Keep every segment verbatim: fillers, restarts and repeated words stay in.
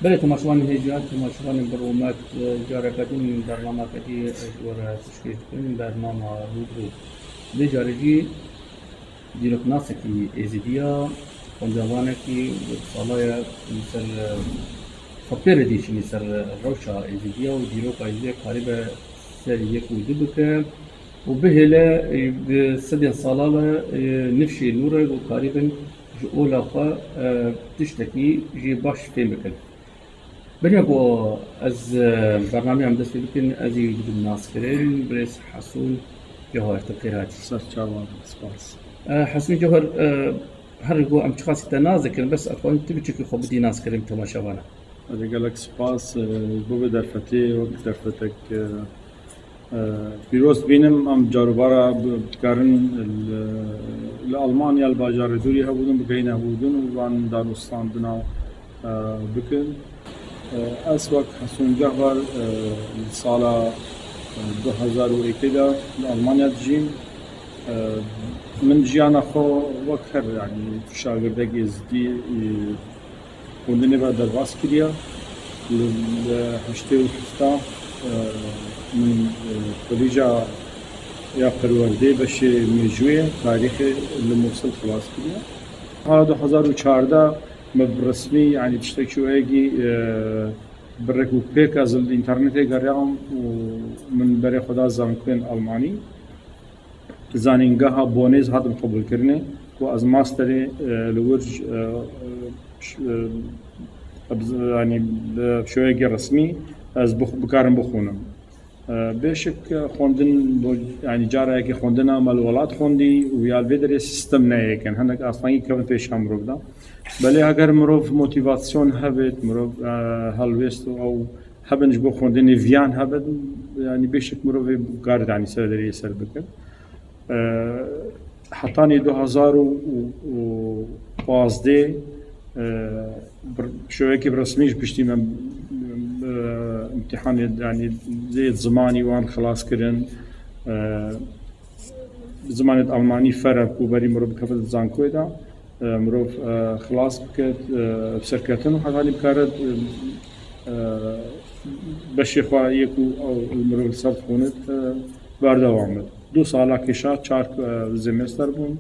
Belê temaşevanên hêja, temaşevanên bi rûmet, e, careke din bernameke dî ez ji we re pêşkêş dikim, bernama Rûbirû. Vê carê jî dîroknasekî Êzidiya, xwendevanekî sala ye li ser, e, xwe pê re dîşînî ser rewşa Êzidiya û dîroka Êzidiya karibe ser yek û du bike û bihêle, e, bi sedên sala ve, e, nifşê nû re ku karibin ji ola xwe, e, tiştekî jê baş fêm bikin. Beriya ku ez, e, bernameya min dest pê bikin, ez ê bidim naskirin, birêz Hesûn Cewher, tu xêr hatî. Ser çavan, spas. E, Hesûn Cewher, e, her ku em çiqasî te nas dikin, bes ez dixwazim tu biçûkî xwe bidî naskirin temaşevana. Erê, gelek spas, e, bo vê derfetê, wek derfetek, e, e, pîroz bînim, em carûbara bi-, dikarin li, li Almanya, li bajarê dûrî hebûdin, bigehîne hebûdin û van danûstandina, e, bikin. E, ez wek Hesûn Cehbar, e, li sala, e, du hezar û êkê de li Almanya dijîm. E, min jiyana xwe wek her, yanî şagirdekî Êzidî, e, xwendinê ve derbas kiriye. Li, li heştê û hefta, e, min, e, kolîja ya perwerdê beşê mêjûyê tarîxê li Mûsil xilas kiriye. Sala du hezar û çardeh me bi resmî, yanî tiştekî weyekî, e, bi rêk û pêk ez li înternetê geriyam û min berê xwe da zankoyên Almanî. Zanîngeha Bonêz hatim qebûlkirinê ku ez masterê, e, li wir, e, e, ş-, e, ez, yanî bi şêweyekî resmî ez bix-, bikarim bixwînim. E, bêşik, e, xwendin bo, yanî cara yekê xwendina me li welat xwendî û ya li vê derê sîstem ne yek in. Hinek astengî kevin pêşiya mirov de. Belê heger mirov motîvasyon hebêt, mirov, e, helwêst û ew hebin ji bo xwendinê viyan hebin, yanî bêşik mirovê kar, yanî ser derê ser bikin. E, hetanî du hezar û pazdeh, e, bir, şêwekî bi resmî ji piştî me, e, imtîhanê, yanî zêd zimanî wan xilas kirin. E, zimanê Almanî fere ku berî mirov bikeve di zankoyê de, e, mirov, e, xilas bike, e, serketin û hetanî bikare, e, e, beşê xwe yek û ew mirov li ser dixwîne, e, berdewam bit. Du sala kêşa, çar, e, zêmester bûn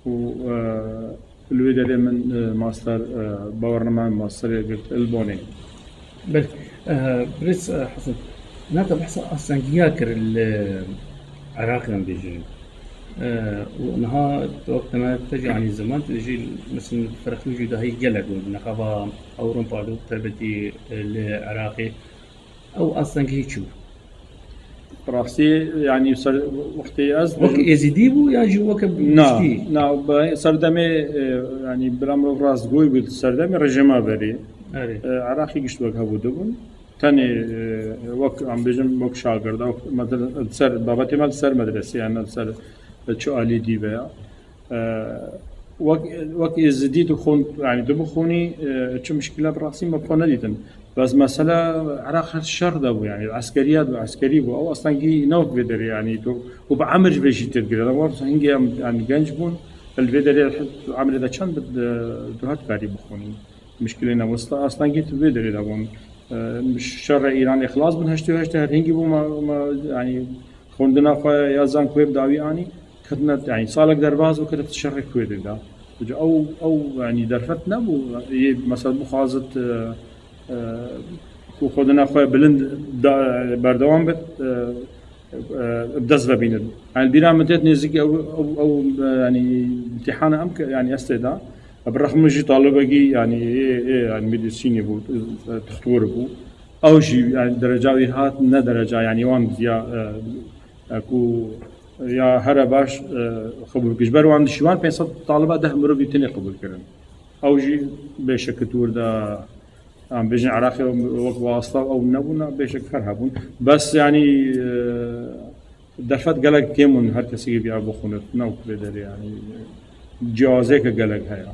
û, e, li wê derê min, e, master, e, bawernameya masterê girt li Bonê. Belê, e, birêz, e, Hesen, nata behsa astengiya kir li Iraqê em bêjin. E, û niha wek te me te jî anî ziman, tu jî mesela ferqî cudahî gelek bûn, nexaba Ewropa û taybetî, e, li Iraqê. Ew astengî çi bû? Bi rastî, yanî ser wextê ez Wek Êzidî bû yan jî weke Na, giştî? Na, bi serdemê, e, yanî bira mirov rastgoyî bû, serdemê rejîma berê. Erê. E, Iraqî gişt wek hebû dibûn. Tenê, e, wek, em bêjin, wek şagirda, wek, mesela, ser, babetê me li ser medresê, yani li ser, e, çi alî dî veya. E, wek, wek Êzidî tu xwend, yanî tu bixwînî, e, çi muşkile bi rastî me xwe nedîtin. Bes mesela Iraq her şer de bû, yanî eskeriya bû, eskerî bû. Ew astengî ne wek vê derê, yanî tu û bi emir ji vê jî têdigire. Wek hingê em, yanî genc bûn, li vê derê emrê de çend bi, tu her dikarî bixwînî. Muşkilê ne. Westa astengî tu vê derê de bûn. E, şerê Îranê xilas bûn, heştê û heşt her hingî bû me, me, yanî xwendina xwe ya zankoyê bi dawî anî. Ketine, yanî salek derbas bû, ketine şerê Kuwêtê de. Ew, ew, yanî derfet nebû. Yê mesela bixwazit, e, e, ku xwedina xwe bilind da, berdewam bit, e, e, bi dest ve bînin. Yanî bîra min têt nêzîkî ew, ew, ew, e, yanî îmtîhana em ke, yanî ez tê de. Bi rexm min jî talibekî, yanî ê, ê, yanî medîsînê bû, e, dixtor bû. Ew jî, yanî dereca wî hat, ne dereca, yanî wan ya, e, e, ku ya here baş, e, qebûl kir. Ji ber wan dişî wan pênc sed taliba deh mirovî tenê qebûl kirin. Ew jî bêşek tu wir de, em bêjin Iraqê wek wasta ew nebûna, bêşek her hebûn. Bes yanî, e, derfet gelek kêm bûn her kesekî biya bixwîne, ne wek vê derê yanî. Cihazeke gelek heye.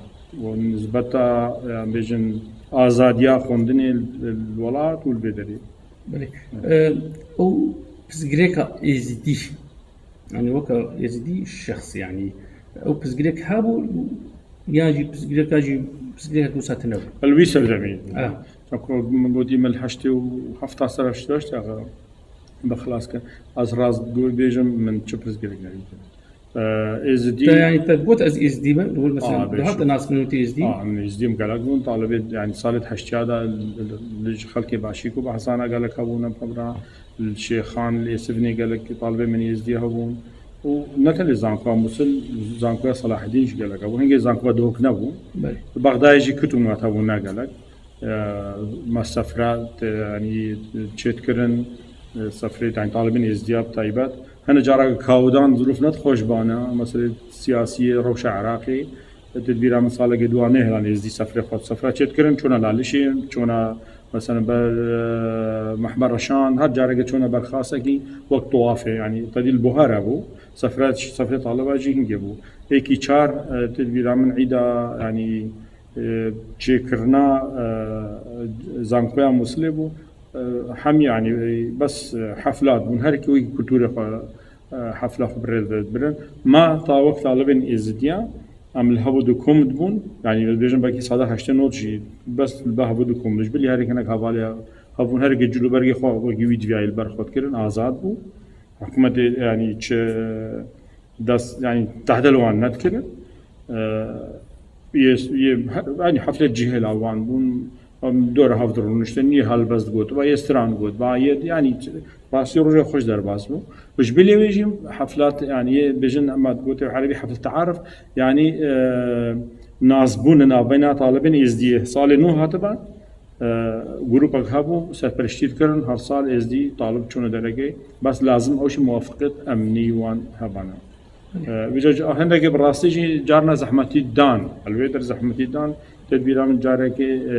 Û nisbeta, em bêjin, azadiya xwendinê li, li welat û li vê derê. Belê. E, ew pirsgirêka Êzidî, yanî weke Êzidî şexs, yanî ew pirsgirêk hebû, yan jî pirsgirêka jî, pirsgirêka wisa tune bû? Li wî serdemê. Ha. Wek min gotî, min li heştê û heft ser heştê heşt bi xilas kir. Ez rast got bêjim, min çi pirsgirêk nedîtin. Êzidî. Te, yanî, te got ez êzdî me, li wir mesela, dihat te nas min û te êzdî? A, min êzdî, min gelek bûn, talibê, yanî, salê heştiya de li, li, li xelkê Başî ku behsana gelek hebûn, em xebra, li Şêxan, li Êsivnê gelek talibê min êzdî hebûn. Û ne tenê zankoya Musil, zankoya Selahedîn jî gelek hebûn. Hingê zankoya Duhok nebû. Belê. Bexdayê jî kut û mat hebûn, ne gelek. E, me sefre, te, yanî, çêt kirin, e, sefrê, yanî, talibên êzdiya bi taybet. Hene cara kawdan zirûf ne xweş bana, meselê siyasiyê, rewşa Iraqê. Te di bîra min salekê dua nehêlan êzdî sefrê xwe, sefre çêt kirin, çûna Lalişê, çûna, mesela, ber, e, Mehber Reşan, her carekê çûna ber Xasekî, wek tuwafê, yanî, tedî li buhara bû. Sefre, sefrê taliba jî hingê bû. Êkî çar, e, te di bîra min îda, yanî, e, çêkirina, e, zankoya Musilê bû. E, hem, yanî, e, bes, e, heflat bûn. Her kî wekî kulturê xwe, e, hefla xwe bi rê de dibirin. Ma ta wek talibên êzidiya, em li hev û du kom dibûn. Yanî, dibêjin belkî sada heştê nod jî bes li hev û du kom, ji bilî her yek hinek hevalê hebûn. Her yekê cil û bergê xwe wekî wî diviyayê li ber xwe dikirin, azad bû. Hikûmetê, yanî, çi dest, yanî, tehde li wan nedikirin. E, yê, yê, yanî, heflê cihêla wan bûn. Em dora hev dirûniştin, yê helbest got, va yê stran got, va yê, yanî, rastî roja xweş derbas bû. Û ji bilê wê jî heflat, yanî, yê bêjin, em digotin erebî heflet tearuf, yanî, e, nasbûn li navbeyna talibên êzdiyê. Salê nû hatibe, e, grûpek hebû, serperiştî dikirin, her sal êzdî talib çûne derekê, bes lazim ew jî muwafiqet emnî wan hebana. E, vêca ji, hindekê bi rastî jî carna zehmetî dan, li wê der zehmetî dan, te di bîra min carekê, e,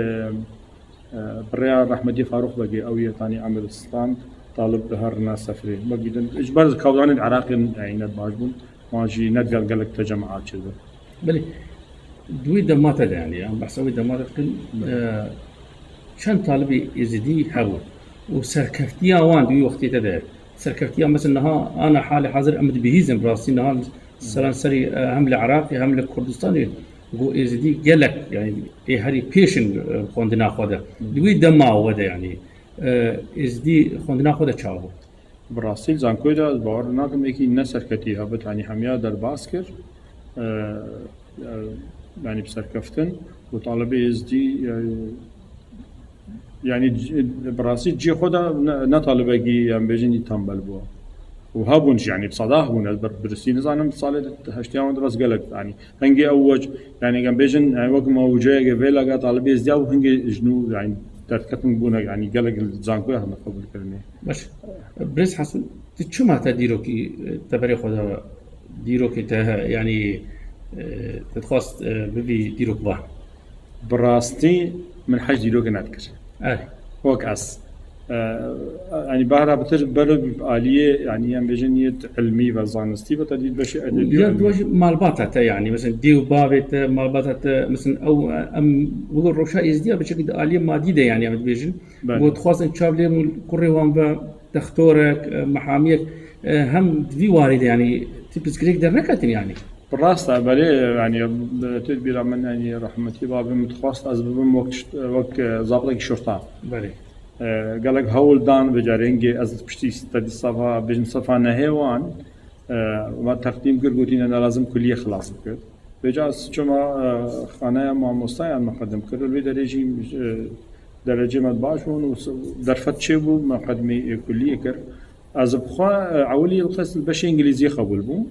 e, bi rêya rehmetî Farûq Begê, ew yê tanî Emir stand, talib diherina sefrê. Wekî din, ji ber kawdanên Iraqê, yanî, ne baş bûn, wan jî ne gel-, gelek te cemaat çêdibin. Belê. Di wê dema te de, yanî, em behsa wê dema te dikin, e, çend talibê êzidî hebûn û serkeftiya wan di wî wextê te de, serkeftiya, mesela, niha ana halê hazir em dibihîzin, bi rastî niha seranserî, e, hem li Iraqê hem li Kurdistanê ku êzidî gelek, yanî, ê herî pêş in, e, xwendina xwe de. Di wê dema we de, yanî, e, êzidî xwendina xwe de çawa bû? Bi rastî li zankoyê de ez bawer nakim êkî ne serketî hebit, yanî hemiya derbas kir. E, e, yanî bi serkeftin û talibê êzdî, e, yanî c-, bi rastî cihê xwe de ne, ne talibekî, em bêjin, î tembel bû. Û hebûn jî, yanî bi seda hebûn, ez ber-, biristî nizanim, salê heştiya wan de bes gelek, yanî hingê ew wec, yanî em bêjin, yanî wek me wiceyeke vê lege talibê êzdiya bû, hingê ji nû, yanî, derketin bûne, yanî gelek li zankoya hene qebûl kirinê. Baş. Birêz Hesin, tu çima te dîrokî, e, teberê xwe de dîrokê te, yanî, e, te dixwast, e, bibî dîrokvan? Bi rastî min hej dîrokê nedikir. Erê. Wek ez. E, yanî bahra bitir ber aliyê, yanî em bêjin yê ilmî ve zanistî ve te dît beşê edebî. Ya, tu ji malbata te, yanî, mesela, dê û bavê te, malbata te, mesela, ew, em, wilo rewşa êzdiya bi şekilde aliyê madî de, yanî, em dibêjin. Belê. Got, dixwazin çav lê kurê wan ve textorek, e, mehamiyek, e, hem di vî warî de, yanî, tu pirsgirêk derneketin, yanî. Bi rast e, belê, yanî, tu bîra min, yanî, rehmetî babê min dixwast ez bibim wek, wek, e, zabitekî şurta. Belê. E, gelek hewl dan, vêca rengê ez piştî te dî sefa, bêjin sefa nehê wan, e, me teqdîm kir, gotîne ne lazim kuliyê xilas bikir. Vêca ez çima, e, xaneya mamostayan me qedim kir, li vê derê jî, e, derecê me baş bûn û s-, derfet çêbû, me qedmî, e, kuliyê kir. Ez bi xwe, e, ewilî li qes li beşê îngilîzî qebûl bûm.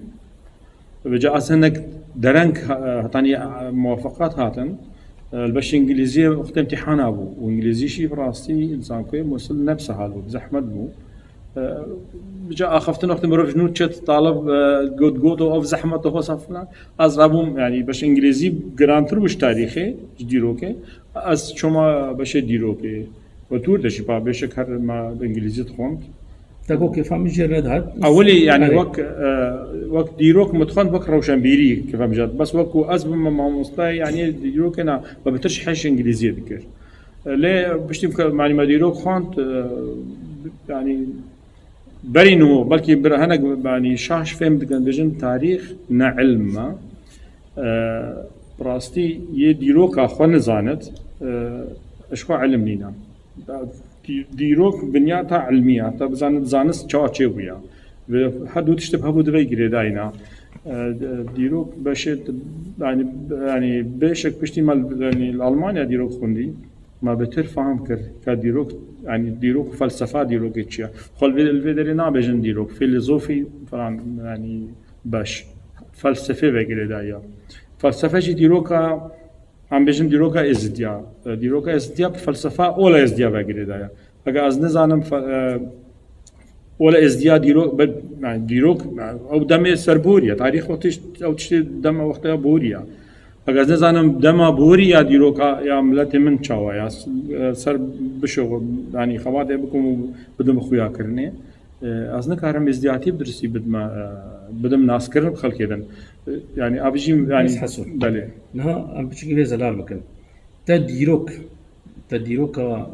Vêca ez hinek dereng, e, hetanî, e, muwafeqat hatin. E, li beşê îngilîziyê wextê îmtîhana bû. Û îngilîzî jî bi rastî li zankoyê Musil ne bi sehal bû, bi zehmet bû. E, vêca axaftin wextê mirov ji nû çet talib, e, got, got û ev zehmet û hosa filan. Ez rabûm, yanî beşê îngilîzî girantir bû ji tarîxê, ji dîrokê. Ez çûma beşê dîrokê. Ve tûr de jî pa beşek her me bi îngilîzî dixwend. Te got kêfa min jê re dihat. Ewilî, yanî, erê, wek, e, wek dîrok min dixwend, wek rewşenbîrî kêfa min jê dihat. Bes wek ku ez bime mamostayê, yanî dîrokê na, me bitir ji heş îngilîziyê dikir. E, lê piştî ku, yanî, me dîrok xwend, e, yanî, berî nû, belkî bir hinek, yanî, şaş fêm dikin, bêjin tarîx ne ilm e. E, bi rastî yê dîroka xwe nizanit, e, Ji xwe ilim nîne. Dî-, dîrok binyata ilmî ye. Te bizanî zanist çawa çêbûye. Ve her du tişt bi hevû divê girêdayîna. E, dîrok beşê, yanî, yanî beşek piştî me, yanî li Almanya dîrok xwendî. Me betir fehm kir ka dîrok, yanî dîrok û felsefa dîrokê çi ye. Xwe li vê, li vê derê nabêjin dîrok, filozofî falan, yanî beş. Felsefê ve girêdaye. Felsefe jî dîroka, em bêjin dîroka êzidiya. E, dîroka êzidiya bi felsefa ola êzidiya ve girêdaye. Eger ez nizanim fe-, e, ola êzidiya dîrok, be, yanî dîrok, yanî ew demê ser bûriye. Tarîx ew tişt, ew tiştê dema wexta bûriye. Eger ez nizanim dema bûriya dîroka ya miletê min çawa ya, s-, e, ser bişo, yanî xebatê bikim û bidim xuyakirinê. E, ez nikarim êzdiyatî bi diristî bidime, e, bidim naskirin bi xelkê din. E, yanî, avijî, yanî, Biz Heso. Belê. Niha em piçekî vê zelal bikin. Te dîrok, te dîroka,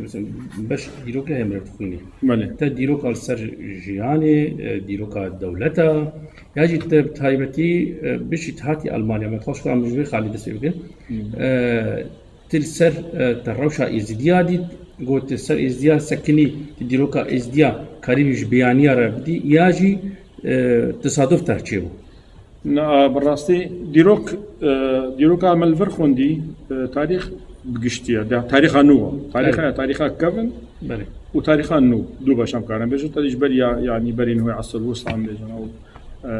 mesela, beş dîrokê heye mirov dixwînî. Belê. Te dîroka li ser jiyanê, e, dîroka dewleta, ya jî te bi taybetî, e, bişî te hatî Almanya, me dixwest ku em ji vê xalî dest pê bikin. Hmm. E, Ti li ser, e, te rewşa Êzidiya dît, got, ti ser Êzidiya sekinî, ti dîroka Êzidiya karîbî ji biyaniya re bidî, ya jî, e, tesaduf te çêbû? Na, bi rastî dîrok, e, dîroka me li vir xwendî, e, tarîx bi giştî ye. De, tarîxa nû ye. Tarîxa, Evet. tarîxa kevin Evet. û tarîxa nû. Du beş em karin bêjin. Te dî ji ber ya, yanî berî nû esr wisa em bêjin. Ew, e,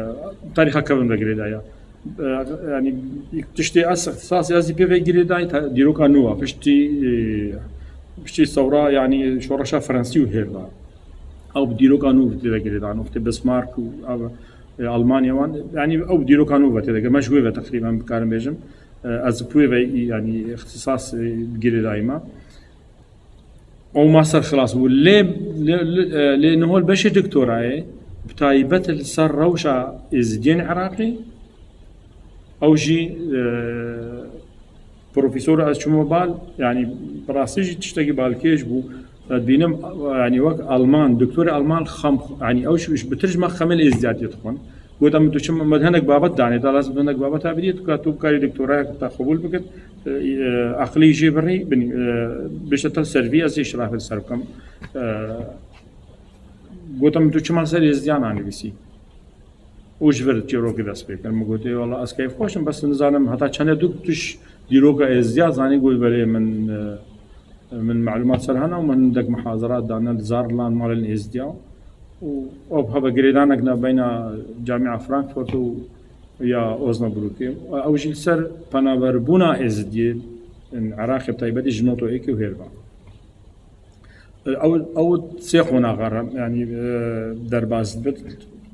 tarîxa kevin ve girêdaye. E, yanî, tiştê ez, îxtisasê ez jî pê ve girêdayî, ta-, dîroka nû a, piştî, e, piştî sewra, yanî, şoreşa Fransî û hêrda. Ew bi dîroka nû tê de girêdan, wextê Bismarck û ev, e, Almanya wan, yanî, ew bi dîroka nû ve tê de, me ji wê ve teqrîben bikarim bêjim. E, ez bi wê ve, yanî, îxtisas, e, girêdayî me. Ew master xilas bû. Lê, lê, lê, e, lê niho li beşê doktorayê, bi taybet li ser rewşa Êzidiyên Iraqê, ew jî, e, profesor ez çûme bal, yanî bi rastî jî tiştekî balkêş bû. Ez dibînim, yanî wek Alman, doktorê Alman xem, yanî ew jî, jî bitir ji me xemê li Êzidiyatiyê dixwin. Gote min tu çima, me hinek babet danê, te lazim hinek babeta bidî, tu ka tu bikarî doktorayek te qebûl bikit, e, e, aqilî jê birî, binî, e, bişte te ser vî, ez ê îşrafê li ser bikim. E, gote min tu çima ser Êzidiyan nanivîsî? Û ji vir çîrokê dest pê kir. Min gotê, wela ez keyfxweş im, bes nizanim heta çendê tu, tu ji dîroka Êzidiya zanî, got, belê min, e, Min melûmat ser hene û min hindek muhazerat dane li Saarland, malên Êzdiya û ew heve girêdanek navbeyna Camia Frankfurt û ya Osnabrûkê. Ew jî li ser penaberbûna Êzidiyê in Iraqê bi taybetî ji not û êkê û hêrva. Ew, ew sê qonaxa re, yanî, e, derbas dibit.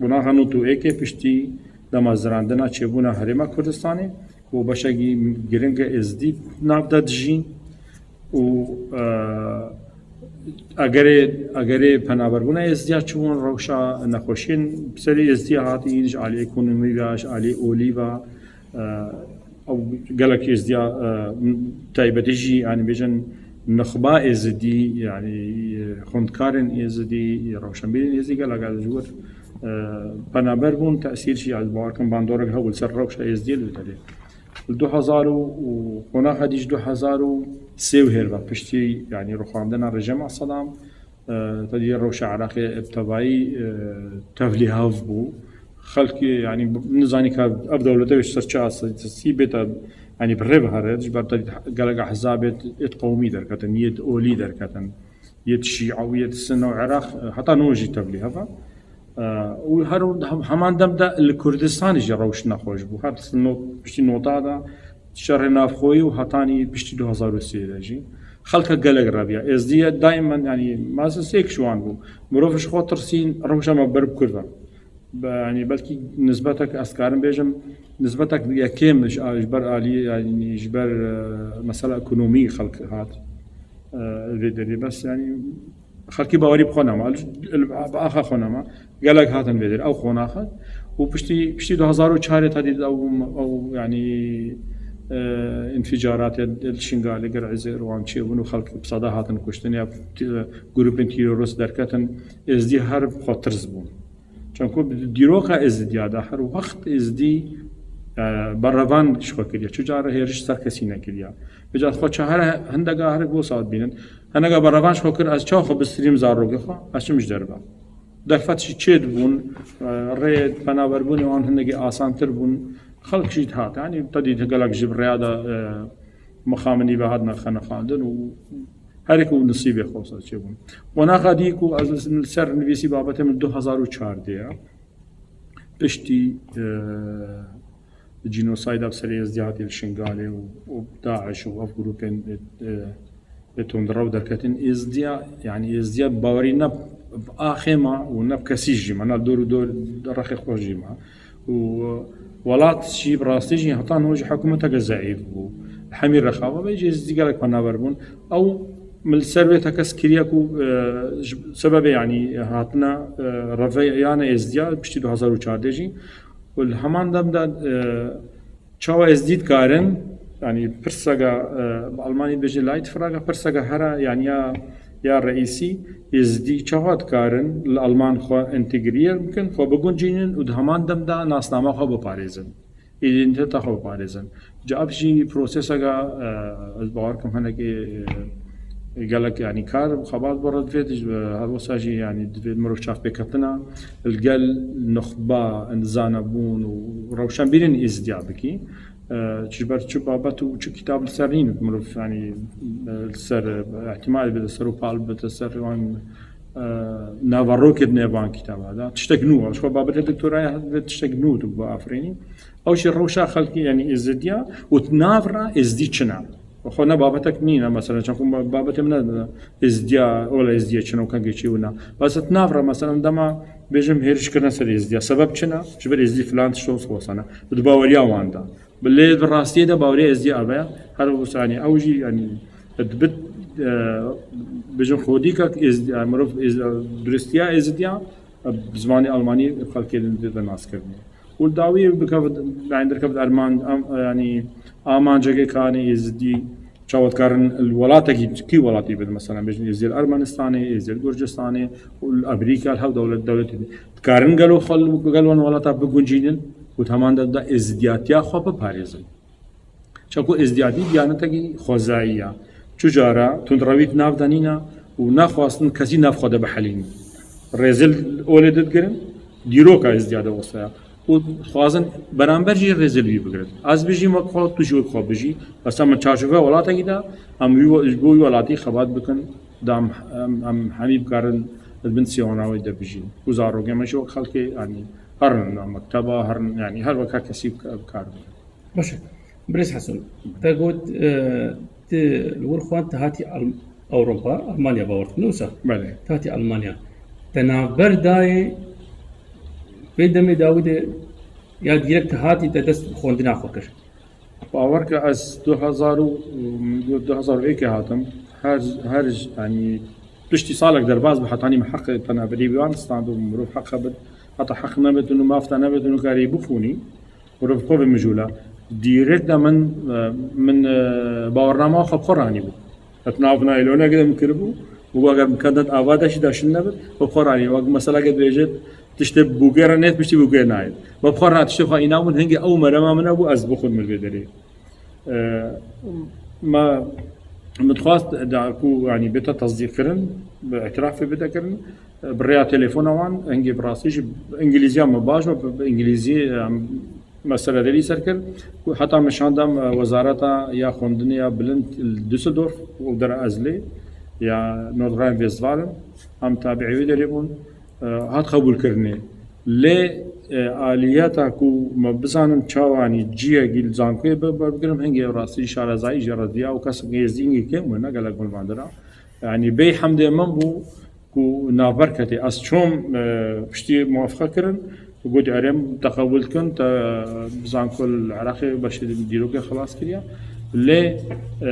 Qonaxa not û êkê piştî dema zirandina çêbûna Herêma Kurdistanê, ku beşekî giring e Êzidî nav de dijîn û, e, egerê, egerê penaberbûna Êzidiya çi bûn, rewşa nexweşiyên bi serê Êzidiya hatî, ji alî ekonomî ve, ji alî olî ve, e, ew gelek Êzidiya, e, taybetî jî, yanî bêjin nixba Êzidî, yanî, e, xwendkarên Êzidî, rewşenbîrên Êzidî gelek ji wir, e, penaber bûn, tesîr jî, ez bawer kim bandorek hebû li ser rewşa Êzidiyê li vê derê. Li du hezar û, û qonaxa dî ji du hezar û sê û hêrve piştî, yanî rûxandina rejîma Sedam, e, te dî rewşa Iraqê bi tevayî, e, tevlîhev bû. Xelkê, yanî, nizanî ka ev dewlete wê ji ser çi asasî bête, yanî, bi rê ve here, ji ber te dî gelek ehzabê êt qewmî derketin, yêt olî derketin, yêt şîa û yêt sinne û Iraq, e, heta niha jî tevlîhev e. E, û her hem-, heman dem de li Kurdistanê jî rewş nexweş bû. Her not-, piştî nota de şerê navxweyî û hetanî piştî du hezar û sê de jî xelke gelek reviya. Êzdiye daimen, yanî, mezin sêk ji wan bû. Mirov ji xwe tirsîn, rewşa me ber bi kûr ve. Be-, yanî, belkî nisbetek, ez karim bêjim, nisbetek yekêm ji, ji ber alî, yanî, ji ber, e, mesela ekonomî xelk hat, e, vê derê. Bes, yanî, xelkî bawerî bi xwe nema, bi axa xwe nema. Gelek hatin vê derê, ew qonaxa. Û piştî, piştî du hezar û çarê tadî ew, ew, yanî, e, înfîcaratê li Şingalê, Girezê, Rwan çêbûn û xelk bi seda hatin kuştin ya t-, grûpên terorist derketin, Êzdî her bi xwe tirs bûn. Çimku bi dîroka Êzidiya de her wext Êzdî E, berevan ji xwe kiriye. Çi cara hêriş ser kesî nekiriye. Vêca xwe çi here hindeka herek bo saet bînin. Hineka berevan ji xwe kir, ez çawa xwe bistînim zarokê xwe, ez çim ji derve. Derfet jî çê dibûn, e, rê penaberbûnê wan hindekî asantir bûn. Xelk jî dihat. Yanî te dît gelek jî bi rêya de, e, mixabin î ve hatina xeniqandin û herek û nisîbê xwe ser çêbûn. Qonaxa dî ku ez li ser nivîsî babetê min du hezar û çardeh ye. Piştî, e, cînosayda bi serê Êzdiya hatî li Şingalê û, û DAIŞ û ev grûpên, e, e, tundrew derketin Êzdiya, yanî Êzdiya bawerî ne bi axê ma û ne bi kesî jî ma, ne li dor û dor rexê xwe jî ma. Û welat jî bi rastî jî heta niha jî hikûmeteke zeîf bû. Hemî rexawa ve jî Êzidî gelek penaber bûn. Ew min li ser wê tekez kiriye ku, e, ji sebebê, yanî, hatina, e, reveyana Êzidiya piştî du hezar û çardeh jî. Û li heman dem de, e, çawa Êzidî dikarin, yanî pirseka, e, bi Almanî dibêje Leitfrage, pirseka here, yanî ya, ya reîsî, Êzidî çawa dikarin li Alman xwe întegrî bikin, xwe biguncînin û di heman dem de nasnama xwe biparêzin. Îdentîteta xwe biparêzin. Ji ev jî proseseka, e, ez bawer kim hinekê, e, gelek, yanî kar, xebat bo re divê, ji, her wisa jî, yanî divê mirov çavpêketina li gel nuxba, zanebûn û rewşenbîrên Êzidiya bikî. E, ji ber çi babet û çi kitab li ser nîn, mirov, yanî, e, li ser, e, îhtîmal bide ser û pal bide ser wan, e, naverokê di nêvan kitaba de. Tiştek nû, ji xwe babetê doktoraya divê tiştek nû tu biafirînî. Ew jî rewşa xelkê, yanî Êzidiya û di nav re Êzidî çi ne? Xwe ne babetek nîne, mesela, çend ku ba-, babetê min ne Êzidiya, ola Êzidiya çi ne û kengê çi wina. Bes di nav re, mesela, dema bêjim hêriş kirine ser Êzidiya, sebeb çi ne? Ji ber Êzidî filan tişt xwesane. Bi di baweriya wan de. Bi lê di rastiyê de baweriya Êzidiya eve, her wisa, yanî, ew jî, yanî, dibit, e, bêjim xwedî ke Êzidî, yanî, mirov Êz-, duristiya Êzidiya, e, bi zimanê Almanî xelkê din dide naskirinê. Û li dawiyê bikevit, yanî derkevit erman, em, yanî amancekê kanê Êzidî çawa dikarin li welatekî, kî welatî bin, mesela bêjin Êzidî li Ermenistanê, Êzidî li Gurcistanê û li Amerîka, li hev dewlet, dewletê din. Dikarin gelo xwe li gel wan welata biguncînin û di heman de, de êzidiyatiya xwe biparêzin. Çaku êzidiyatî diyanetekî xwezayî ye. Çu cara tundrewî di nav de nîne û naxwastin kesî nav xwe de bihelînin. Rêzil olê didigirin, dîroka êzidiya de wisa ye. Û dixwazin beramber jî rêzil wî bigirin. Ez bijîm wek xwe, tu jî wek xwe bijî. Mesela min çarçoveya welatekî de, em wî we-, ji bo wî welatî xebat bikin, da em, em, em hemî bikarin di bin sîyona wê de bijîn. Û zarokê me jî wek xelkê, yanî herin mekteba, herin, yanî her wek her kesî bikar bikin. Baş e. Birêz Heson, te got, e, tu li wir xwend, te hatî Al-, Ewropa, Almanya bawer dikin, ne wisa? Belê. Te hatî Almanya. Te navber dayê vê demê dawî de ya direk te hatî, te dest bi xwendina xwe kir? Bawer ke ez du hezar û, min got du hezar û êkê hatim. Her, her, yanî, piştî salek derbas bi hetanî min heq penaberî bi wan stand û mirov heq hebit. Heta heq nebit û maf te nebit û karî bixwînî. Mirov xwe vê mijûla. Dîrek de min, e, min, e, bawernama xwe bi xwe ranî bû. Et nav nayloneke de min kiribû. Û eger min kendet ava de jî daşin nebit, bi xwe ranî. Wek meseleke dibêjit, tiştê bûgê re nêt, piştî bûgê nayêt. Bi xwe ranî tiştê xwe îna bûn, hingê ew merema min hebû, ez bixwim min vê derê. E, me, min dixwast da ku, yanî, bête tesdîqkirin, bi îtirafê bide kirin, e, bi rêya telefona wan, hingê bi rastî jî îngilîziya me baş be, bi, bi îngilîzî, em, mesele derî ser kir, ku heta min şandam, e, wezareta ya xwendinê ya bilind li Düsseldorf û dera ez lê, ya Nordrhein-Westfalen, em tabiî wê derê bûn. E, hat qebûlkirinê. Lê, e, aliyeta ku me bizanin çawa, yanî ciyekî li zankoyê bi-, berbigirim, hingê rastî şarezayî jê re diya û kes hingê zîngî kêm bû, ne gelek gulvandira. Yanî bê hemdê min bû ku navber ketê. Ez çûm, e, piştî muwafiqe kirin, got, erê, te qebûl dikin, te, e, bi zanko li Iraqê beşê dîrokê xilas kiriye. Lê, e,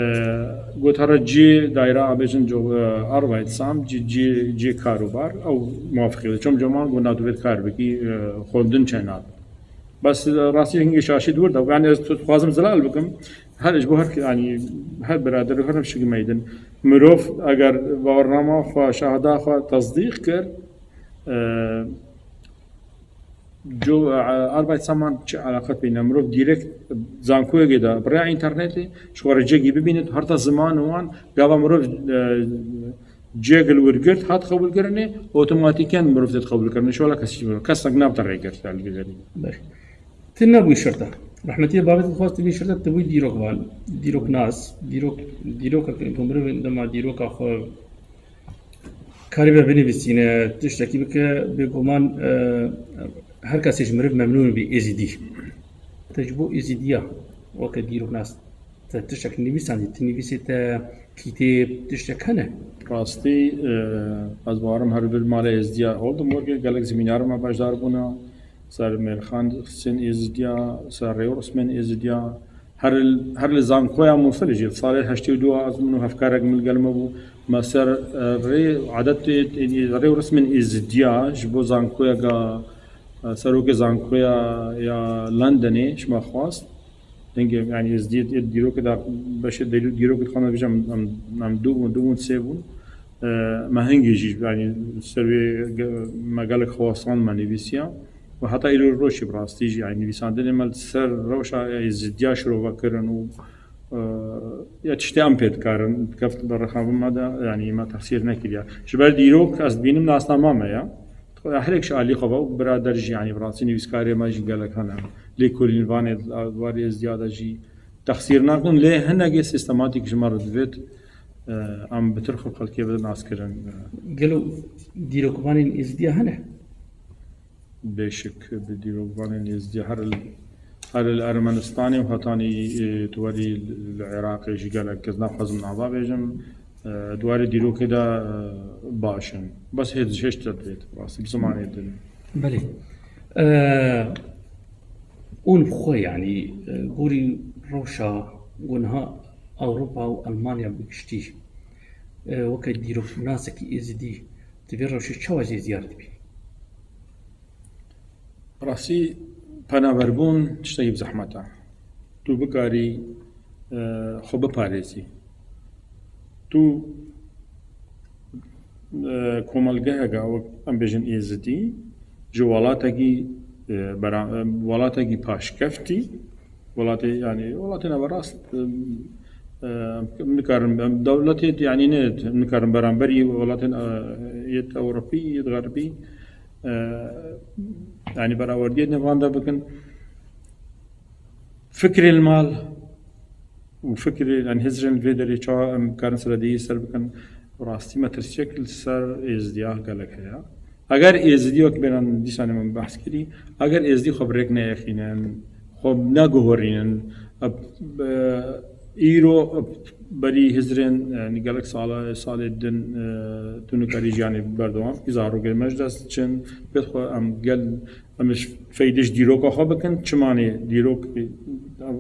got, here cî daîra a bêjin co-, e, Arbeitsamt, cî, cî, cî karobar, ew muwafiqî de. Çom coman got, na tu vê kar bikî, e, xwendin çênabe. Bes, e, rastî hingê şaşî dûr de. Yanî ez tu-, dixwazim zelal bikim. Her ji bo her, yanî her birader û her tiştekî meydin. Mirov eger bawernama xwe, şahada xwe tesdîq kir, e, Cu, e, Arbeit Saman çi eleqet bîne? Mirov direkt zankoyekê de bi rêya înternetê ji xwe re cegî bibîne, herta ziman wan gava mirov, e, cegil wir girt hat qebûlkirinê, otomatîken mirov têt qebûlkirinê. Şola kesî mirov. Kesek nabte rêgirt li vê derê. Belê. Ti nebûyî şirte. Rehmetiyê babet dixwast ti bî şirte, ti bûyî dîrokvan, dîroknas, dîrok, dîrokek ku mirov dema dîroka xwe karibe binivîsîne, tiştekî bike, bêguman, e, her kesê ji mirov memnûn bî êzidî. Te ji bo êzidiya weke dîroknas te tiştek nivîsandî, ti nivîsê te kîtêb, tiştek hene? Rastî, e, ez bawerim her bir malê êzidiya Oldenburgê gelek semînarê me beşdar bûne. Ser mêrxan xisên êzidiya, ser rêwresmên êzidiya, her li, her li zankoya Mûsilê jî, salê heştê û du ez min û hevkarek min li gel me bû, me ser, e, rê, edetê, rê û resmên êzidiya ji bo zankoyeka, e, serokê zankoya ya Londonê ji me xwest. Hingê, yani, êzidiyê, ê dîrokê de, beşê dîro-, dîrokê dixwazim bêjim, em, em du bûn, du bûn, sê bûn. E, me hingê jî, yani, ser wê ge-, me gelek xwestan me nivîsiya. Û heta îro roj jî bi rastî jî, yani, nivîsandinê me li ser rewşa êzidiya şirove kirin û, e, ya tiştê em pê dikarin, keft bi rexabin me de, yani, me texsîr nekiriya. Ji ber dîrok ez dibînim nasnama me ya. Herek ji alî xwe ve û birader jî, yani, bi rastî nivîskarê me jî gelek hene. Lêkolînvanê di warê êzidiya de jî texsîr nakin, lê hinekê sîstematîk ji me re divêt, e, em bi tirx û xelkê bidin naskirin. Gelo dîrokvanên êzidiya hene? Bêşik bi dîrokvanên êzidiya her li, her li Ermenistanê û hetanî, e, tu werî li Iraqê jî gelek kes, naxwazim nava bêjim, e, di warê dîrokê de, e, baş in. Bes hêj, hêj te divêt, rastî, bi zimanê din. Belê. E, û bi xwe, yanî, e, gorî rewşa ku niha Ewropa û Elmanya bi giştî, e, weke dîroknasekî êzidî, tu vê rewşê çawa jê ziyar dibî? Rastî, penaberbûn tiştekî bi zehmet e. Tu bikarî, e, xwe biparêzî. Tu, e, komelgeheke, wek em bêjin, êzidî, ji welatekî, e, bera-, e, welatekî paşkeftî, welatê, yani, welatê neverast, e, e, em nikarin, em dewletê, yani, ne, em nikarin beramberî welatên, e, yêt Ewropî, yêt Xerbî, e, yani, berawerdiyê nevan de bikin. Fikrê li mal û fikrê, yani, hizrên li vê derê çawa em karin seredeyî ser bikin, rastî metirsiyek li ser êzidiya gelek heye. Eger êzidiyek bênan dîsanê min behs kirî, eger êzidî xwe bi rêk neyexînin, xwe neguhorînin, eb-, e, îro, eb-, berî hizrên, yani, gelek sala, salê din, e, tu nikarî jiyanê berdewam bikî, zarokê me ji dest diçin, pêt xwe em gel Em ji feydê ji dîroka xwe bikin, çimanê dîrok, ev,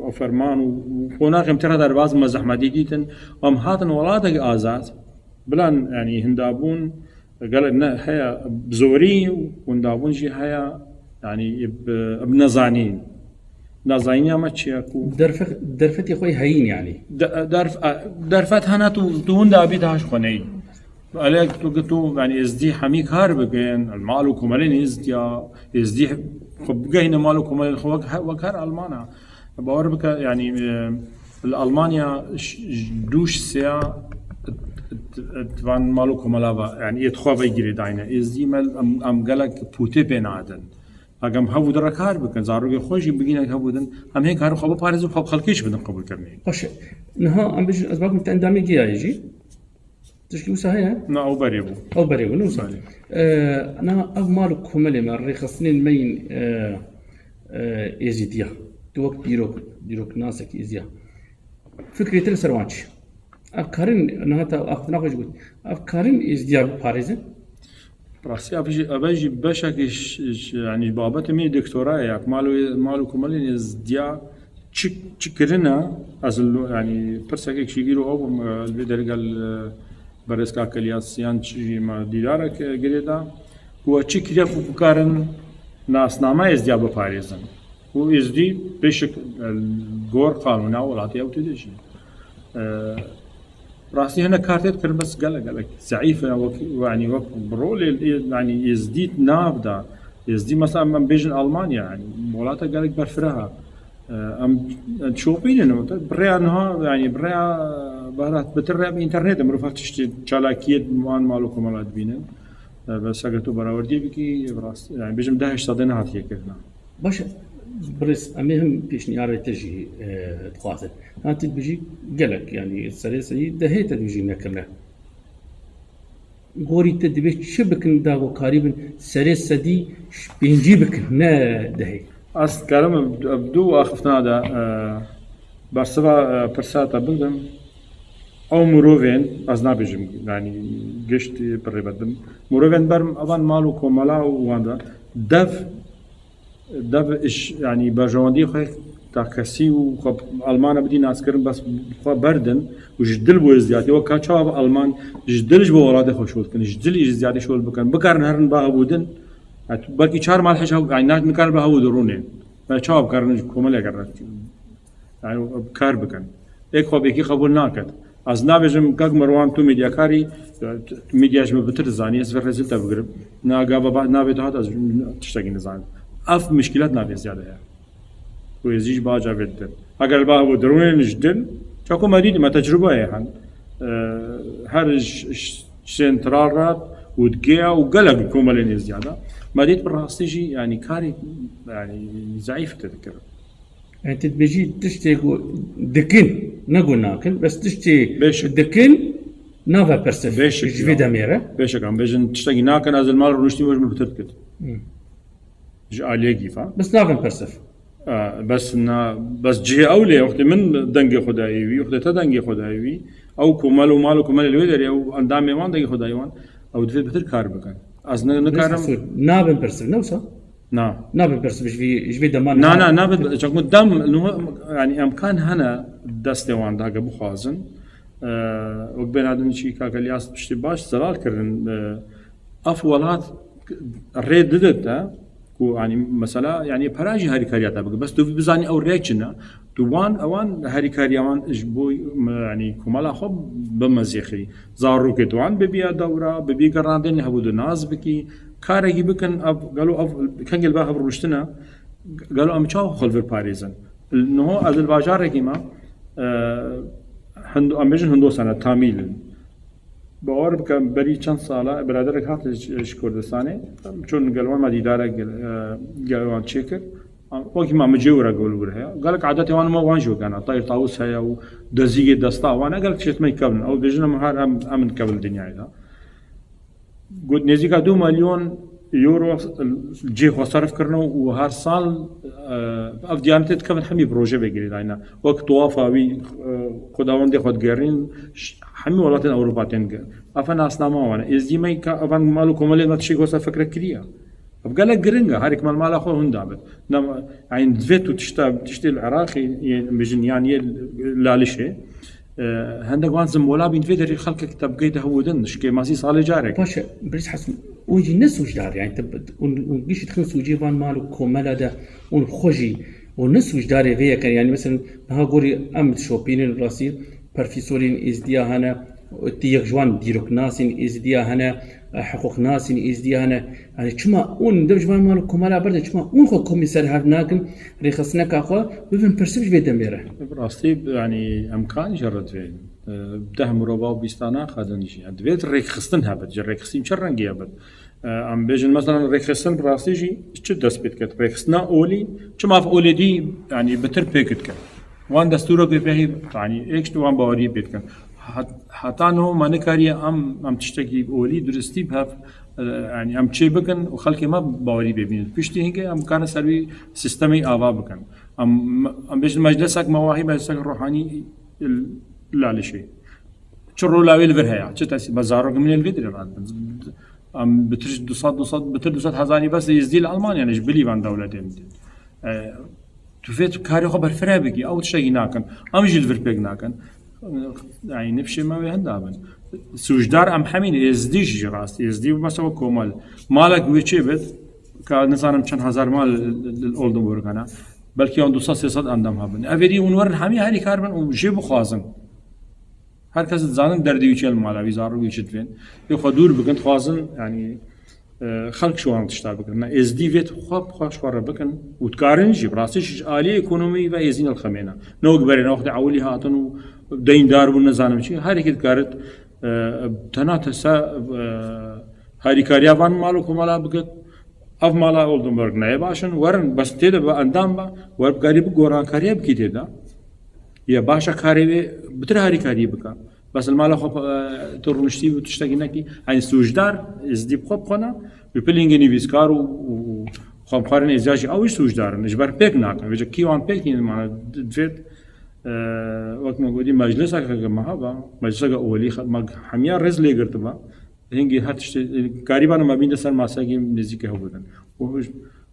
ev ferman û, û qonaxê em tira derbas me zehmetî dîtin. Em hatin welatekî azad, bilan, yanî hindabûn gelek ne heye, bi zorî û hindabûn jî heye, yanî bi, bi nezanîn. Nezanîna me çi ye ku Derfe-, derfetê xwe heyîn yanî. De-, derf-, derfet hene tu, tu hindabî daha ji xwe neyî. Elek tu, tu, yani, êzdî hemî kar bikin, mal û komelên êzdiya, êzdî xwe bigehîne mal û komelên xwe wek he-, wek her Almana. Bawer bike, yani, e, li Almanya ş-, ş-, dû ji sêya t-, t-, t-, van mal û komela ve, yani, êt xwe ve girêdayne. Êzdî me em, em gelek pûtê pê nadin. Eger em hevû de re kar bikin, zarokê xwe jî bigîne hevû din, em hê karin xwe biparêzin, xwe bi xelkê jî bidin qebûlkirinê. Baş e. Niha em bijin, ez bakim te endamê giyayê jî. Tişkî wisa heye? Na, ew berê bû. Ew berê bû, ne wisa? Belê. Ee, niha ev mal û komelê me, rêxistinên me yên, e, e, êzîdiya. Tu wek dîrok, dîroknasekî êzîdiya. Fikrê te li ser wan çi? Ev karin, niha te axiftina xwe jî got. Ev karin êzîdiya biparêzin? Rastî, ev jî, ev jî beşekî ş-, ş-, yanî babetê min doktora ye. Mal û, mal û komelên êzîdiya çi, çi kirine, ez li, yanî, pirsekek jî îro ew bûm, e, li vê derê gel, e, berêz Kak Elyas yan çi jî me dîdarek, e, girê da. Ku we çi kiriye ku bikarin nasnama êzdiya biparêzin? Û êzdî pêşik, e, gor qanûna welatê ew tê de jî. E, Rastî hinek kar tê dikirin, bes gelek, gelek zeîf e, wek, yanî wek bi rolê, yanî êzdî nav da, Êzdî mesela em, em bêjin Almanya, yani, welata gelek berfireh e. Em, em şopînin, bi rêya niha, yani, bi rêya, berat, bi rêya internetê mirov her tiştê çalakiyê wan mal û komela dibînin. E, bes eger tu berawerdiyê bikî, bi rastî, yani, bêjim deh hişt sedê nehatiye kirina. Baş e, birêz, em ê him pêşniyarê te jî, e, dixwazin. Ha, tu dibêjî gelek, yani, serê sedî dehê te dibêjî nekirine. Gorî te divê çi bikin, da ku karîbin serê sedî pêncî bikin, ne dehê? Ez dikarim ev du axiftina de, e, bersiva, e, pirsa te bidim. Ew mirovên, ez nabêjim, yani, giştî bi rêbet bim. Mirovên ber evan mal û komela û wan de dev, dev iş, yani, berjewendiyê xwe takesî û xwe Almana bidî naskirin, bes xwe berdin û ji dil bo êzdiyatî, wek ka çawa bi Alman ji dil ji bo welatê xwe şol dikin, ji dil ji ziyadî şol bikin, bikarin herin ba hevûdin. Yani, belkî çar mal heş hev-, yani, na-, nikarin bi hevûdin rûnê. Me çawa bikarin ji komeleke re, yani, kar bikin. Êk xwe bêkî qebûl naket. Ez nabêjim, kak Merwan, tu medyakarî, tu medya ji min bitir dizanî, ez vê rezil te bigirim. Na gava ba-, navê te hat, ez tiştekî nizanim. Ev mişkîlet navê ziyade ye. Ku êzî ji baca vê didin. Eger ba hevû dirûnên ji dil, çaku me dît, me tecrûbe ye hen. Ee, her ş-, ş-, central re û digeya û gelek komelên êzdiyada. Me dît bi rastî jî, yani, karê, yani, zayîf te dikirin. Yani, tu dibêjî tiştê ku dikin, ne ku nakin, bes tiştê Beşik. dikin, nave persif. Beşik Ji ya. vê demê re. Beşik, em bêjin tiştekî nakin, ez li mal rûniştî, we ji min bitir dikit. Hı. Ji aliyê gîfa. Bes navin persif. E, bes na, bes cihê ew lê, wextê min dengê xwe dayê wî, wextê te dengê xwe dayê wî, ew komel û mal û komelê li wê derê, ew endamê wan dengê xwe dayê wan, ew divê bitir kar bikin. Ez ne, nikarim. Nabin persif, ne wisa? Na. Nabin persif, ji vî, ji vî deman Na, ha- na, nabin, çak min dem, nuha, yani, emkan hene destê wan de, heke bixwazin. E, wek bênadin çî kak Elyas piştî baş zelal kirin. E, ev welat rê dide te ku, yani, mesela, yani, pera jî harîkariya te bike. Bes tu bizanî ew rê çi ne. Tu wan, ewan harîkariya wan ji bo, yani, komela xwe bimezêxî. Zarokê tu wan bibiya dewra, bibî gerandên hev û du nas bikî. Karekî bikin, ev, gelo ev, kengê li ber hev rûştine, gelo em çawa xwe li vir parêzin? Niho ez li bajarekî me, e, hindo-, em bêjin hindo sene, tamîl in. Bawer bike, berî çend sala biraderek hat ji, ji Kurdistanê, çûn gel wan me dîdarek gel, e, gel wan çêkir. Wekî me micê wira gel wir heye. Gelek adetê wan me wan jî wekana. Tayr tawus heye û dezîgê desta wan e, gelek tişt me kevin. Ew bêjin em her em, em in kevin dinyayê de. Got, nêzîka du milyon euro cihê xwe serf kirine û her sal, e, ev diyanetê dikevin hemî proje vê girêdayî ne. Wek tuwafa wî, e, xwedawendê xwe digerîn, ş-, hemî welatên Ewropa tên ge-, ev nasnama wan e. Êzdî me ka evan mal û komelê me tiştê xwe ser fikre kiriye. Ev gelek giring e, herî mal mala xwe hûn dabin. Nema, yani, divê tu tişta, tiştê li Iraqê, yên, bêjin, yan yê Lalişê, e, hendek wan zimbola bîn, divê derî xelkek te bigeyte hewûdin, ji kêmasî salê carek. Baş e, Birêz Hesan, hûn jî ne sûcdar, yani, te, hûn, hûn gişt dixin sûcê van mal û komela de, hûn xwe jî, hûn ne sûcdarê vê yeke, yani, mesela, niha gorî em dişopînin rastî, profesorên êzdiya hene, tu yek ji wan dîroknasên êzdiya hene, hiqûqnasên êzdiya hene. Yani çima hûn dev ji van mal û komela berdin, çima hûn xwe komî ser hev nakin, rêxistineka xwe bibin pirsîv ji vê demê re? Bi rastî, yani, emkan jê re divê. E, deh mirova û bîsta naxedin jî. Yani, divê rêkxistin hebit. Ji rêkxistin çi rengî hebit? E, em bêjin, mesela, rêkxistin bi rastî jî çi dest pê diket? Rêkxistina olî, çima ev olê dî, yani, bitir pêk diket? Wan destûrek wê pê hî, yani, êk ji wan baweriyê pê dikin. Hat-, heta niho me nikariye em, em tiştekî olî duristî bi hev, e, yani, em çê bikin û xelkê me bawerî pê bînin. Piştî hingê em karin ser wî sîstemê ava bikin. Em, em bêjin meclisek mewahî, meclisek ruhanî, Lalişê. Çi rola wê li vir heye? Çi tesîr? Be zarokên min ê li vê dirê radibin. Em bitir du sed, du sed, bitir du sed hezarî bes êzdî li Almanya ne, ji bilî van dewletên din. E, tu vê tu karê xwe berfireh bikî, ew tiştekî nakin. Em jî li vir pêk nakin. Yani, nifşê me wê henda bin. Sûcdar em hemî ne, êzdî jî rast. Êzdî mesela komel. Malek wê çê bit, ka nizanim çend hezar mal li, li, li Oldenburg hene. Belkî yan du sed sê sed endam hebin. Ev êdî hûn werin hemî herî kar bin û jê bixwazin. Her kes dizanin derdê wî çi ye li mala wî, zarok wî çi divên. Lê xwe dûr bikin, dixwazin, yani, e, xelk ji wan tişta bikin. Ne, êzdî vê xwe bi xwe ji xwe re bikin û dikarin jî, bi rastî jî ji aliyê ekonomî ve êzdî nilxemêne. Ne wek berê, ne wextê ewilî hatin û deyndar bûn, nizanim çi. Her yekê dikarit, e, tena te se, e, harîkariya van mal û komala bikit. Ev mala Oldenburg neye baş in, werin, bes tê de be endam be, wer bikarî bi gorankariya bikî tê de. Ya baş e karê wê bitir harîkarî bike. Bes li mala xwe, e, tu rûniştî û tiştekî nekî, yanî sûcdar êzdî bi xwe bi xwe ne, bi pilingê nivîskar û, û xwemxwarên êzdîya jî ew jî sûcdar in. Ji ber pêk nakin. Vêca kî wan pêk tînin, mane divêt, e, wek me gotî mecliseke me heba, mecliseke olî xe-, me hemiya rêz lê girtiba. Hingî her tiştê, karîbana me bînde ser masegî nêzîkê hev bidin. Û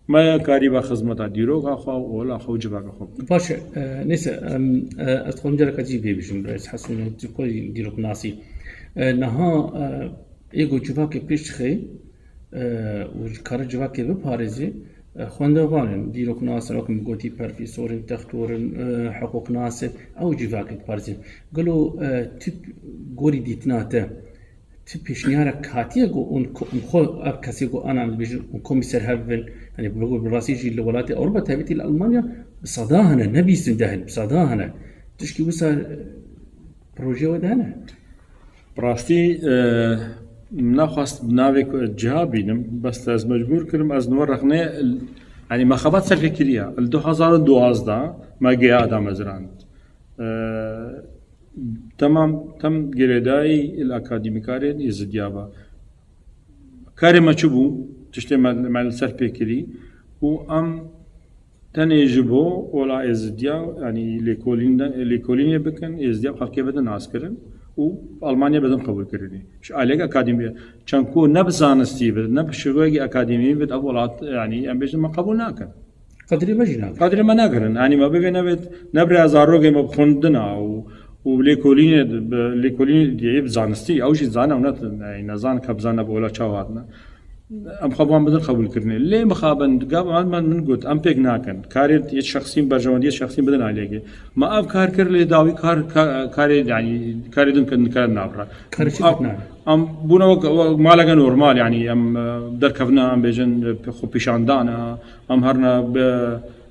me ya karîba xizmeta dîroka xwe û ola xwe û civaka xwe bikin. Baş e, e, neyse, em, e, ez dixwazim careka dî vê bijim, birêz Hesan, tu ku dîroknasî. E, niha, e, ê ku civakê pêş dixe, e, û ji kare civakê biparêzî, e, xwendevan in, dîroknas in, wek min gotî, profesor in, textor in, e, hiqûqnas in, ew civakê diparêzin. Gelo, e, tu gorî dîtina te, Ti pêşniyarek hatiye ku hûn ko-, hûn xwe ev kesê ku anan dibêjin hûn komî ser hev bibin? Yanî bi, bi rastî jî li welatê Ewropa, taybetî li Almanya bi seda hene, ne bîst in deh in, bi seda hene. Tişkî wisa, e, projeyê we de hene? Bi rastî, e, naxwest bi navê ku ciha bînim, bes ez mecbûr kirim, ez niha rexnê, yanî me xebat serfê kiriye. Li du hezar û duwazdeh me geya damezrand. E, Temam, tem girêdayî il akademîkarên Êzidiya ba. Karê me çi bû? Tiştê me, me li ser pê kirî û em tenê ji bo ola Êzidiya, yanî lêkolîn de, lêkolînê bikin, Êzidiya xelkê bidin naskirin û Almanya bidin qebûlkirinê. Ji aliyek akademî, çend ku ne bi zanistî bit, ne bi şiroyekî akademî bit, ev welat, yanî em bêjin me qebûl nakin. Qedrê me jî nakin. Qedrê me nakirin. Yanî me bivê nevêt, ne bi rêya zarokê me bi xwendina û, û bi lêkolînê, bi lêkolînê diyê bi zanistî, ew jî zane û ne, yanî nezan ka bizane bi ola çawa hatine. Em xwe van bidin qebûlkirinê. Lê mixabin, gav min, min got, em pêk nakin. Karê yê şexsî, berjewendiyê şexsî bidin aliyekê. Me ev kar kir, lê dawî kar, ka-, karê, yanî karê din kin, dikare navre. Karê çi Ev, dikin? Em bûne wek, wek maleke normal, yanî em, e, derkevine, em bêjin, e, xwe pîşandane, em herine bi,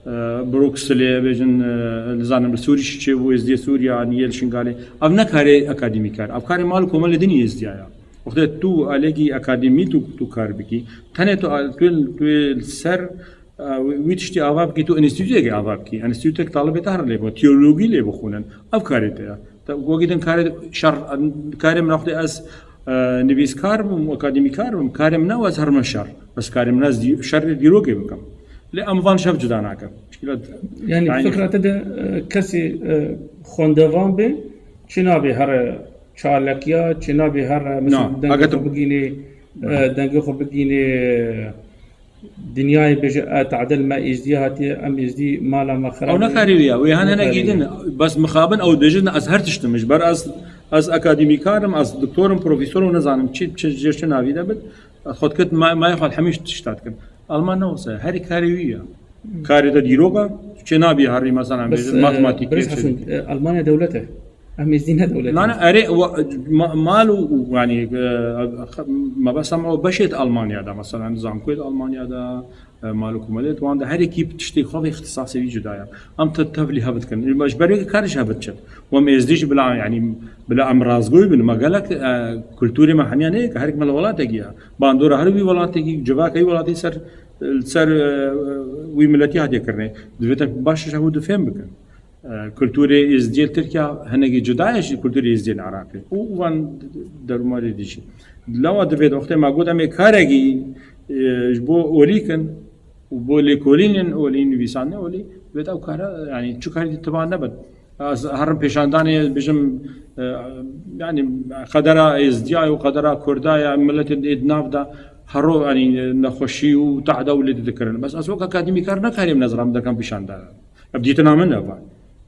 e, Brukselê, bêjin, e, nizanim, li Sûrî çêbû, êzdiyê Sûriya, yanî yê li Şingalê. Ev ne karê akademîkar, ev karê mal û komelê din êzdiya ya. Wextê tu alekî akademî tu, tu kar bikî, tenê tu, tu, tu li ser, e, wî, wî tiştî ava bikî, tu enstîtûyekê ava bikî. Enstîtûyek talibê te here lê bixwin, teologî lê bixwînin. Ev karê te ya. Te wekî din karê şer, karê min wextê ez, e, nivîskar bim, akademîkar bim, karê min ne ez herim şer. Bes karê min ez dî-, şerê dîrokê bikim. Lê em van şev cuda nakin. Yanî, yanî fikra te de, e, kesê, e, xwendevan be, çi nabê here çalakiya, çi nabê here, mesela, Na, dengê eger xwe tu bigînê, e, dengê xwe bigînê, e, Dinyayê bêje, e, tadil me êzdî hatiye, em êzdî mala me xirab Ew ne karî wî ye. Wê hene Ne hinek karî din. Bes mixabin ew dibêjin, ez her tiştim. Ji ber ez, ez akademîkar im, ez doktor im, profesor im, nizanim çi, çi, çi, çi navî de bit. Ez xwe dikit, ma-, mayê xwe hemî tişta dikin. Alman ne wisa ye. Herî karê wî ye. Karê de dîroka, çê nabî herî, mesela, Bes, bêjin, e, matematîk, Birêz çi. Hesan, e, Almanya dewlet e. Em êzdî ne dewletê. Nane, erê, wa-, ma-, mal û, û, yanî, e, mebesta me o beşê di Almanya de, mesela, zankoyê di Almanya de, e, mal û komelê di wan de, her yekî tiştê xwe vê îxtisasê wî cuda ye. Em te tevlî hev dikin. Ji ber wê kar ji hev diçin. Û em êzdî jî bila, yanî, bila em rastgoy bin, me gelek, e, kulturê me hemiya neyê ke her yek me li welatekî ye. Bandora her wî welatekî, civaka wî welatî ser, ser, e, wî miletî hatiye kirinê. Divê te baş ji hev difêm bikin. E, kulturê Êzdiyê li Tirkiye hinekî cuda ye ji kulturê Êzdiyên Iraqê û wan derûmarê dî jî. Lewa divê wextê me got em ê karekî, e, ji bo olî kin û bo lêkolînên olî, nivîsandinê olî, divê ew kare, yanî çi karî tiba nebin. Ez herim pêşandanê bijim, e, yanî qedera Êzdiya û qedera Kurda ya miletên ê di nav de hero, yanî nexweşî û tehde û lê dikirin. Bes ez wek akademîkar nekarîm neziram derkem pêşandana. Ev dîtina min ev e.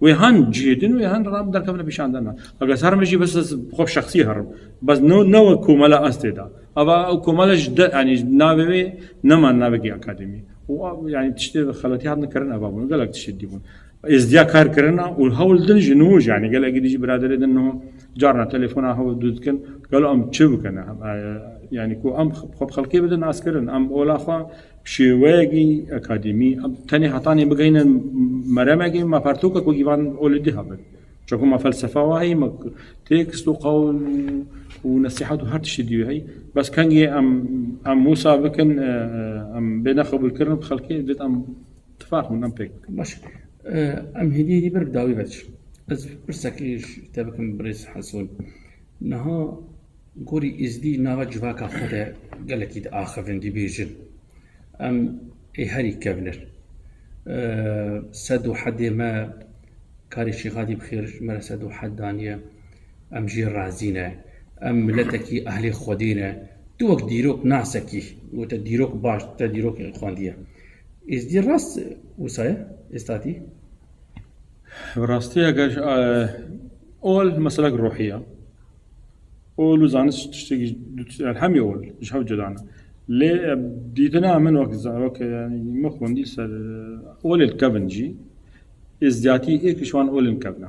Wê han cihê din, wê han ram derkevine pêşandana. Eger ser min jî bes ez xwe şexsî herim. Bes ne, ne wek komela ez tê de. Ava ew komela ji de, yanî ji navê wê neman navekî akademî. Û a, yanî tiştê xeletî hatine kirin eva bûn. Gelek tiştê dî bûn. Êzdiya kar kirina û hewl din ji nû jî, yanî gelekî dijî biraderê din niho carna telefona hewl dû dikin, gelo em çi bikin? Yanî ku em xwe bi xelkê bidin naskirin, em ola xwe şêweyekî akademî, em tenê hetanê bigihînin meremekê, me pertûkek wekî van olê dî hebin. Çaku me felsefa wa heye, me tekst û qewl û, û nesîhet û her tiştî dî heye. Bes kengê em, em wisa bikin, e, e, em bêne qebûlkirin bi xelkê, divêt em tifaq bin, em pêk bikin. Baş. E, em hêdî hêdî ber bi dawî ve diçin. Ez pirsekî ji te bikim birêz Heson. Niha gorî Êzdî nava civaka xwe de gelekî diaxivin, dibêjin. Em ê herî kevin. E, sed û hedê me karê Şêxadî bi xêr ji me re sed û hed daniye. Em jê razî ne. Em miletekî ehlê Xwedê ne. Tu wek dîrok nasekî. Û te dîrok baş, te dîrok xwendiye. Êzdî rast wisa ye? Êstatî? Bi rastî eger, e, ol meselek ruhî ye. Ol û zanist tiştekî du tişt, yani hemî ol ji hev cuda ne. Lê, e, dîtina min wek za-, wek, yani min xwendî ser, e, olê li kevin jî, êzdiyatî êk ji wan olên kevin e.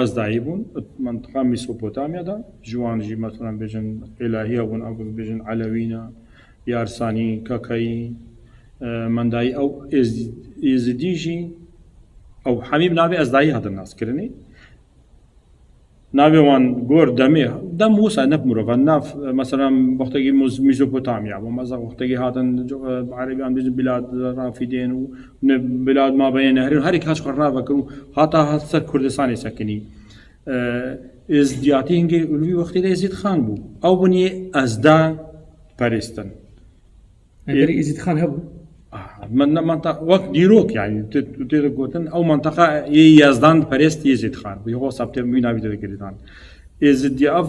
Ezdayî bûn, mentiqa Mesopotamya de, ji wan jî, mesela, bêjin Êlahiya bûn, ew bêjin Elewî ne, Yarsanî, Kakayî, e, Mendayî, ew Êz-, Êzidî jî, ew hemî bi navê Ezdayî hatin naskirinê. Navê wan gor demê, dem wisa ne bi mirov e, nav, mesela, wextekî Muz-, Mezopotamya bû, mesela, wextekî hatin, e, Erebiyan bêjin Bilad Rafidên û ne Bilad Mabeynê Nehrên, herî kaç xwe rave kir û hata hat ser Kurdistanê sekinî. E, Êzdiyatî hingê li wî wextê de Êzîd Xan bû. Ew bûnî ezda perêstin. Em berî Êzîd Xan hebû? Ah, min, min ta, wek dîrok, yani, tu, tu tê de gotin, ew mentiqa yê Yezdan perest Êzîd Xan. Wî xwe saptê wî navî de girêdan. Êzîdiya ev,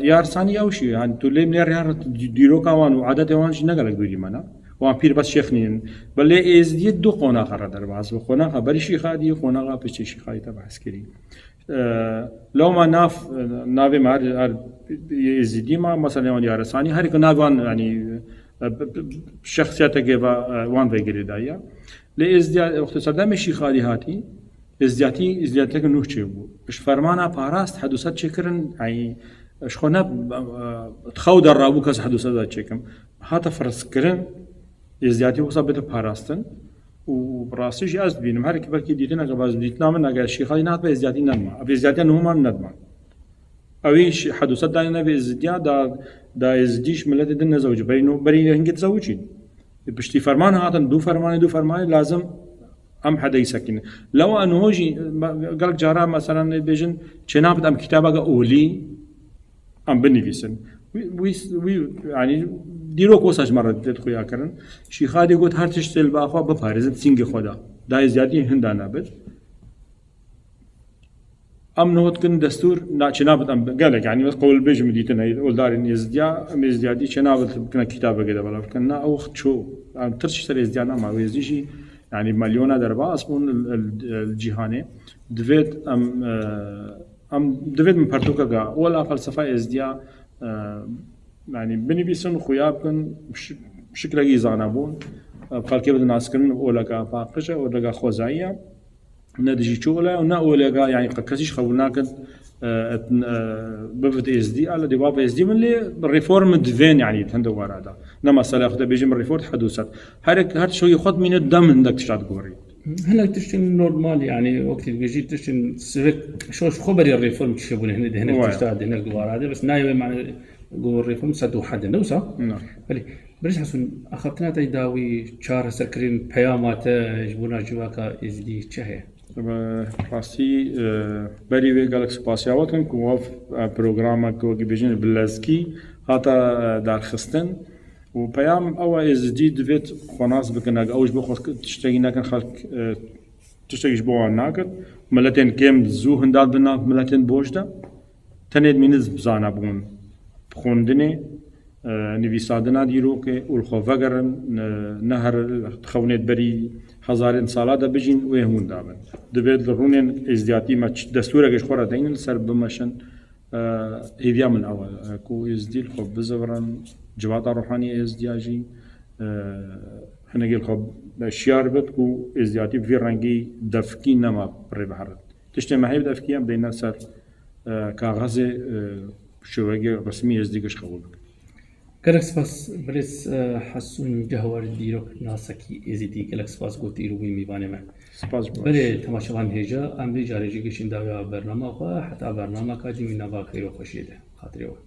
e, Yarsanî ew şî, yani, tu lê nêrî her dî-, dîroka wan û adetê wan jî ne gelek dûrî me ne. Wan pîr bes şêx nînin. Belê Êzidiyê du qonaxa re derbas bû. Qonaxa berî Şîxadî, qonaxa piştî Şîxadî te behs kirî. E, lewma nav, e, navê me her, her Êzidî ma, mesela wan Yarsanî, her ku nav wan, yani, e, b-, b-, b-, şexsiyeteke va, e, wan ve girêdaye. Lê Êzidiya, wextê serdemê Şîxadî hatî, Êzidiyatî, Êzidiyateke nû çêbû. Ji fermana parast hed û sed çêkirin, yani, ji xwe ne, e, e, xew de rabû kes hed û sed de çêkim. Hate firskirin, Êzidiyatî wisa bête parastin. Û bi rastî jî ez dibînim, her ki belkî dîtineke baş, dîtina min eger Şîxadî nehat be, Êzidiyatî nedima. Ev Êzidiyatiya niho man nedima. Ew ê şî-, hed û sed danê navê Êzidiya da, da Êzidî ji miletê din nezewicî. Berî no, berî hingê dizewicîn. Ê piştî ferman hatin, du fermanê, du fermanê lazim em hedeyî sekînin. Lewa niho jî, me-, gelek cara, mesela, bêjin, çênabit em kitabeke olî, em binivîsin. Wî, wî, wî, yani, dîrok wisa ji me re tê xuya kirin. Şîxadê got, her tişt li ba xwe biparêzin, sîngê xwe de. Dayê ziyadî hinda nebit. Em niho dikin destûr, na, çênabit em gelek, yani, wek qewil bêjim dîtin, hey, oldarên Êzidiya, em Êzidiyatî çênabit bikine kitabeke de belav bikin. Na, ew wext ço, em tirş ser Êzidiya nema, ew Êzidî jî, yani, milyona derbas bûn li, li, li cîhanê. Divêt em, e, Em divêt min pertûkeke ola felsefa Êzdiya, e, yanî binivîsin, xuya bikin, şi-, şiklekî zana bûn, e, xelkê bidin naskirin, oleka paqij e, oleka xwezayî ye. Ne dijî çi ola ye û ne oleka, yanî qe-, kesî jî qebûl nakin, e, et-, e, bivit Êzdî, ala dê bab Êzdî bin lê reform divên, yanî hinde wara da. Ne mesela xwe te bêjim reform hed û sed. Her, her tiştekî xwe dimîne dem hindek tişta digorî. Hinek tiştên normal, yani, wekî dibêjî tiştên sivik, şo ji xwe berî reform çi bûne, hinek, hinek Waya. Tişta de, hinek dubara de, bes nayê wê mane go reform sed û hede, ne wisa? Na. Belê, Birêz Hesun, axaftina te dawî, çareserkirin, peyama te ji bona civaka Êzidî çi heye? Bi rastî, e, berî wê gelek spasiya we kim ku ev, e, programek wekî bêjin bi lezkî hata, e, darxistin. Û peyam ew e, Êzidî divêt xwe nas bikin, eger ew ji bo xwe tiştekî nekin, xelk, e, tiştekî ji bo wan nakin. Miletên kêm zû hinda bin nav miletên boş de. Tenê dimîne bi zana bûn, bi xwendinê, e, nivîsandina dîrokê û li xwe vegerin, ne, ne her xewnê berî hezarên sala de bijîn wê hûn dabin. Divê li rûnên êzdiyatî me çi destûreke ji xwe re deynin, li ser bimeşin. E, hêviya min ew e, e, ku Êzdî li xwe bizivirin, civata ruhanî Êzdiya jî, e, Hinekî li xwe şiyar bit ku êzdiyatî bi vî rengî defkî nema rê biherin. Tiştê me heye bi defkî em deyne ser, e, kaxezê, e, şêwegê resmî êzdî giş qebûl bikin. Gelek spas birêz, e, Hesûn Cehwer, dîrok nasekî êzîdî. Gelek spas got îro bûyî mîvanê me. Spas ji bo. Berê temaşevan hêja, em vê carê jî gişîn dawiya bernama xwe, heta bernameka dî wî nava xêr û xweşiyê de. Xatirê we.